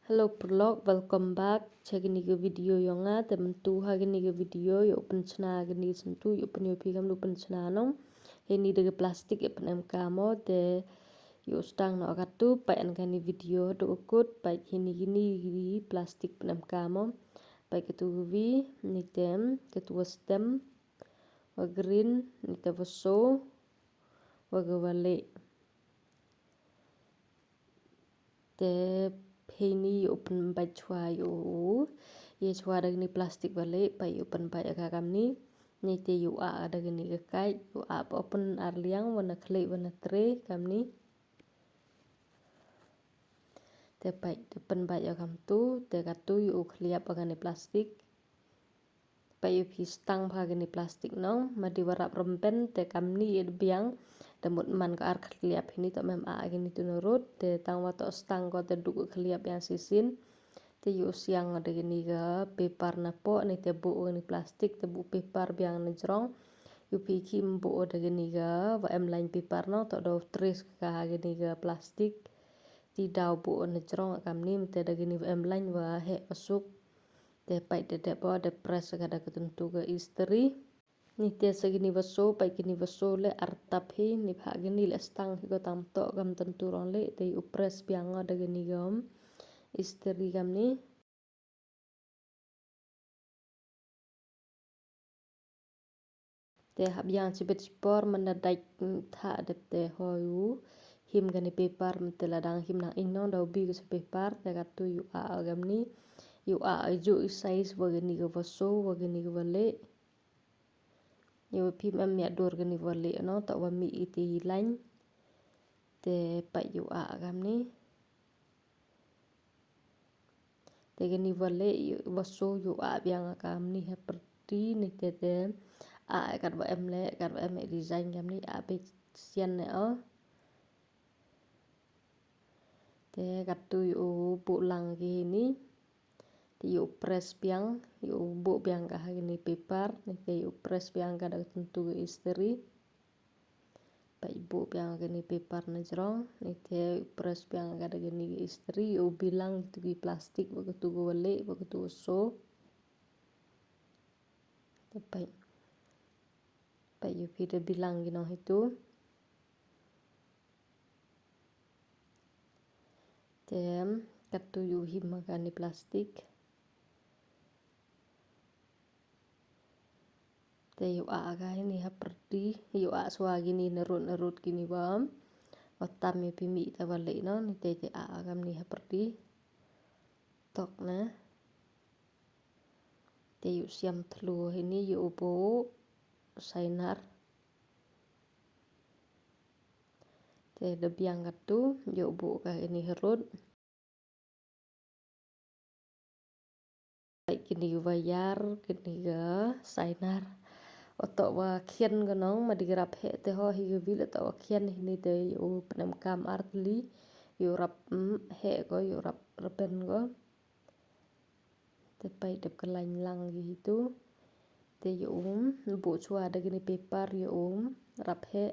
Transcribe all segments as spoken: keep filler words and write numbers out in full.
Hello paralok, welcome back sha kane ka video jong nga. Te mynta ha kane ka video ïa u pynshna kane ka syntu, ïa u pynïoh phi kam u pynshna noh. Kane da ka plastik ïa pynemkam mo, te ïa u stang noh katu, peit ïa kane video haduh kut, peit kine kine ki plastik pynemkam mo. Peit katu kawi, ne te katu wa stem, wa green, ne te wa so, wa ka wa leh. Te pheini ïa u pynbeit shuwa ïa u, ïa shuwa da kane plastik wa leh, peit ïa u pynbeit ïa ka kamni. Ne te ïa u ah da kane ka kait, ïa u ah pa u pyn ar liang, wa na khlieh, wa na tre kamni. Te peit, te pynbeit ïa kamtu, te katu ïa u khliap ïa kane plastik. Peit ïa phi stang bha kane plastik noh, ma dei wa rap rymben te kamni ïa da biang, da mut man ka ar khliap hini toh mem ah kine tu na rud, te tang wa toh stang ko te duk khliap biang shisien. Te ïa u siang da kane ka paper na poh, ne te buh kane plastik, te buh paper biang na jrong. Ïa phi khim buh da kane ka wa em line paper noh, toh da u tres ka kane ka plastik. Te daw buh na jrong kamni, te da kane wa em line wa heh wa suk. Te peit da dep ba da press ka da ka tyntu ka istri. Ne te sa kine wa so, peit kine wa so leh artap hi, ne pha kine leh stang hi ko tam toh kam tyntu rong leh, te ïa u press biang da kane ka istri kamni. Te hap biang shibit shipor man da dait tha dep te hoi u him kane paper, man te la dang him nang ing noh da u bi ka sa paper, te katu ïa u ah kamni, ïa u ah ïa u size wa kane ka wa so, wa kane ka wa leh. Ïa u phim em ïa dur kane wa leh noh, toh wa mih iti line. Te peit ïa u ah kamni. Te kane wa leh, ïa u wa so ïa u ah biang kamni ha pyrdi, ne te te ah kat wa em leh, kat wa em design kamni, ah beit sian ne o. Te katu ïa u buh lang ki hini. Te ïa u press biang, ïa u buh biang ka ha kine paper, ne te ïa u press biang ka da ka tyntu ka istri. Peit buh biang kine paper na jrong, ne te ïa u press biang ka da kine ka istri, ïa u bilang kitu ki plastik, wa katu ka wa leh, wa katu ka so. Te peit. Peit ïa phi da bilang ki noh hitu. Te katu ïa u him ha kane plastik. Te ïa u ah ka hini ha pyrdi, ïa u ah shuwa kine na rud na rud kine wa, wa tam ïa phi mih ta wa leh noh, ne te te ah kamni ha pyrdi. Tok na. Te ïa u siam thlu hini ïa u buh sainar. Te da biang katu ïa u buh ka hini ha rud. Peit kine ki wa ïar, kine ki sainar. Otoh wa khian ka nong, ma dei ki rap heh te ho hi ka wi la toh wa khian hini te ïa u pynemkam artylli. Ïa u rap, mm, heh ko, ïa u rap rben ko. Te peit dep kyllain lang ki hitu. Te ïa u buh shuwa da kine paper ïa u rap heh.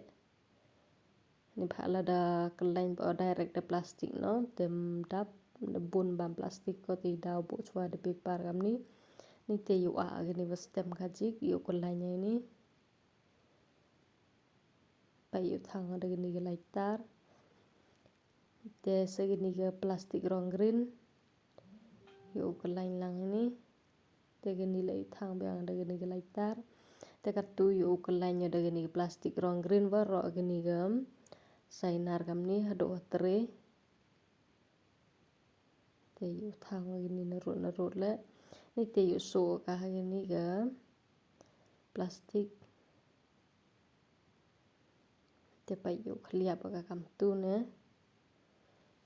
Ni pha lada kyllain ba direct da plastik noh, te ym dap, da bun bam plastik ko te daw buh shuwa da paper kamni. Ni te ïa u ah kine wa stem ka jik, ïa u kyllain ïa ini. Peit ïa u thang da kine ki lighter. Te sa kine ki plastik rong green. Ïa u kyllain lang ini. Te kine leh ïa u thang biang da kine ki lighter. Te katu ïa u kyllain ïa da kine ki plastik rong green baroh kine ki, um, sainar kamni haduh ha tre. Te ïa u thang kine na rud na rud leh. Ni te ïa u soh ka ha kine ki plastik. Te peit ïa u khliap ka kamtu ne.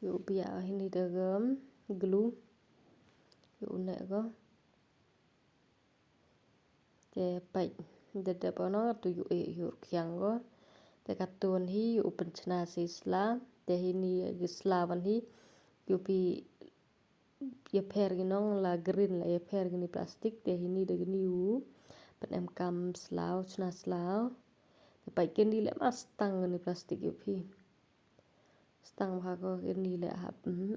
Ïa u biah hini da ka glue. Ïa u neh ko. Te peit da dep ono tu ïa u eh ïa u rkhiang ko. Te katun hi ïa u pynchna shi sla. Te hini ki sla wan hi. Ïa u phi ïapher ki nong la green la ïapher kini plastik te hini da kini u pynemkam slaw, chna slaw. Te peit kini leh ma stang kini plastik ïa phi. Stang bha ko kini leh hap. Mm.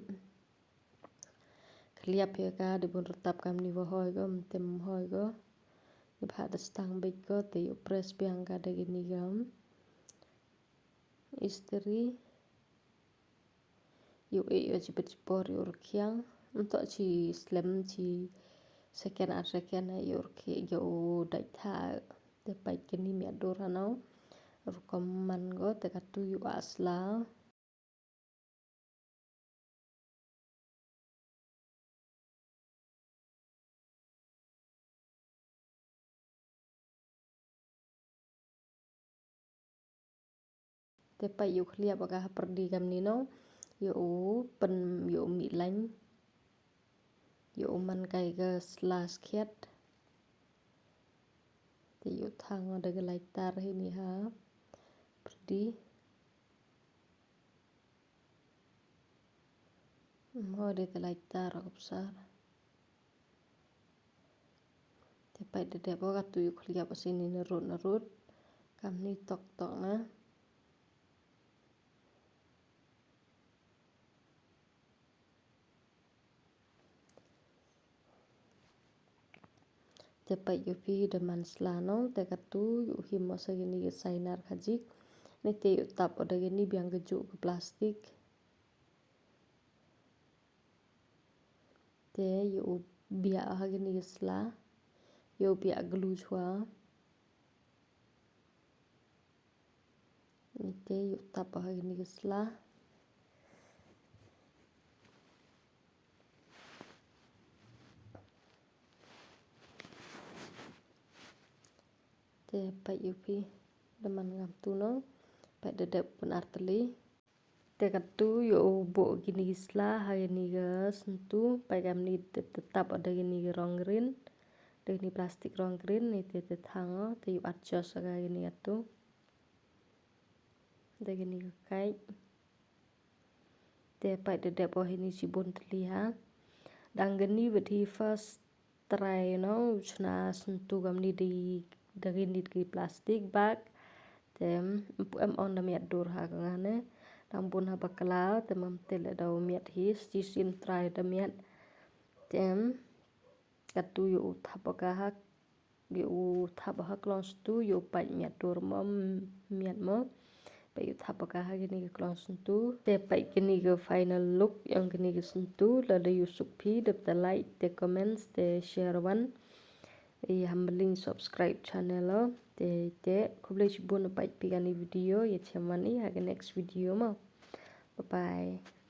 Khliap ïa ka, dei bun rtap kamni wa hoi ko, mtem hoi ko. Ni pha da stang bik ko, te ïoh press biang ka da kini kam istri. Ïoh e ïoh jibit jibor ïoh rkhiang. Ntok chi slem chi second ar second ïoh rkhiang ïoh dait tha. Te pait kini miat dur hano. Rukom man ko, te katu ïoh asla. Te pait ïoh khliap ka ha pyrdi kamni no. Ïoh u pyn ïoh u mih lain. Ïoh u man kai ka sla skhiat. Te ïoh thang da ka lighter hi ni ha pyrdi. Mo de te lighter ko bsar. Te pait de dep ka tu ïoh khliap sini narut narut. Kamni tok tok na. Te pait ïoh phi da man sla no, te katu ïoh him mo sa kini ka sainar khajik. Ni te ïoh tap o da kini biang ka juk ka plastik. Te ïoh biang ha kini ka sla. Ïoh biang glue chwa. Ni te ïoh tap ha kini ka sla. Te pait ïoh phi da man ngam tu no. Pait da dep pun arteli. Te katu ïoh buh kini ki sla ha kini ka sentu. Pait kamni te tap da kini ka rong green. Da kini plastik rong green ni te te thang o. Te ïoh adjust ha kini katu. Da kini ka kait. Te pait da dep o hini chibun teli ha. Dang kini bad hi first try no, chna sentu kamni di da kini di plastic bag. Te em on da miat dur ha ka ngane. Dang bun ha bakla, te mam te le da miat hi, sti sin try da miat. Te em katu ïoh u thap ka ha, ïoh u thap ha klong sentu, ïoh u pait miat dur mo, miat mo. Pait ïoh thap ka ha kini ka klong sentu. Te pait kini ka final look ïong kini ka sentu, lada ïoh suk phi, dep te like, te comments, te share wan. I ham bling subscribe channel o. Te te khublei shibun pait phi kani video, ïa chem wan i ha ka next video mo. Bye bye.